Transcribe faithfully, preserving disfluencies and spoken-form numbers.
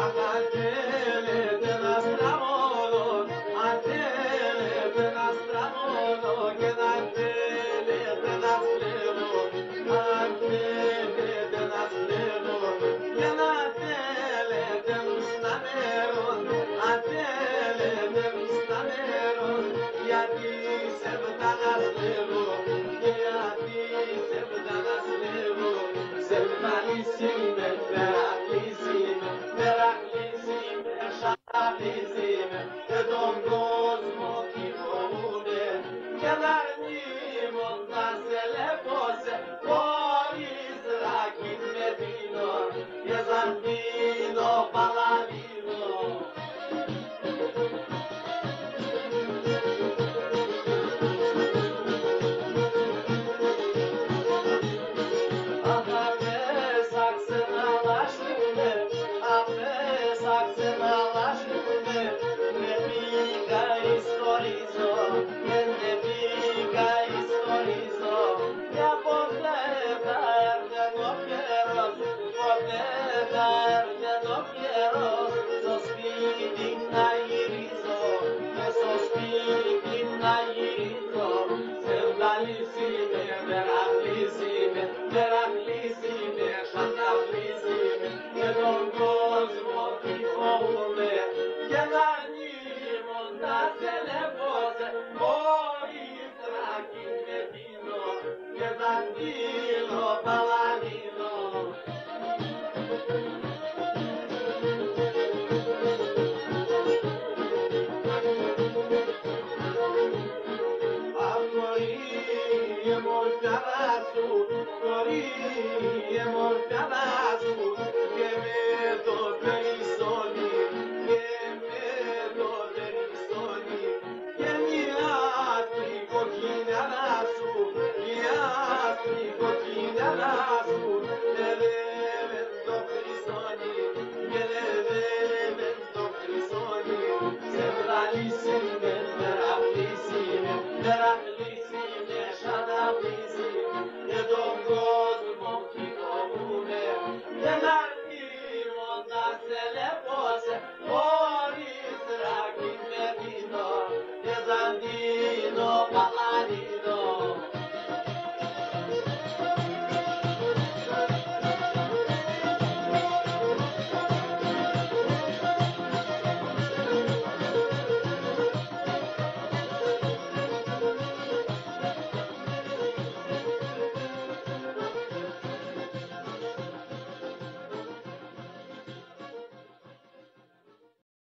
Αχ, ατέλετε να στραβώνω, ατέλετε να στραβώνω και να ατέλετε να κλέβω, ατέλετε να κλέβω και να ατέλετε να μερών, ατέλετε να μερών, γιατί σε βδαλασλεύω, γιατί σε βδαλασλεύω, σε βδαλίσιμε, μερακλίσιμε, μερακλίσιμε, σαλίσιμε, και τον κόσμο κι φοβούμαι, και να αρνείμαι να σε λεπώ σε, χωρίς ρακίν με πίνω, και ζαλπίνω παλαδίνο. Αχ, απέσ' ατ' ξεναλάσουμαι, απέσ' ατ' ξεναλάσουμαι, με πίκαν εις χωρίζω, με, με πίκαν εις χωρίζω, και ποτέ θα έρθεν ο καιρός, ποτέ θα έρθεν ο καιρός, σο σπίτιν να γυρίζω, και σο σπίτιν να γυρίζω, σε βδαλίσιμε, μερακλίσιμε, μερακλίσιμε, σαλίσιμε, και τον κόσμο κι φοβούμαι, και να αρνείμαι να σε λεπώ σε, χωρίς ρακίν με πίνω, και ζαλπίνω παλαδίνο. Αχ, χωρί η μορφιά σου, χωρί η μορφιά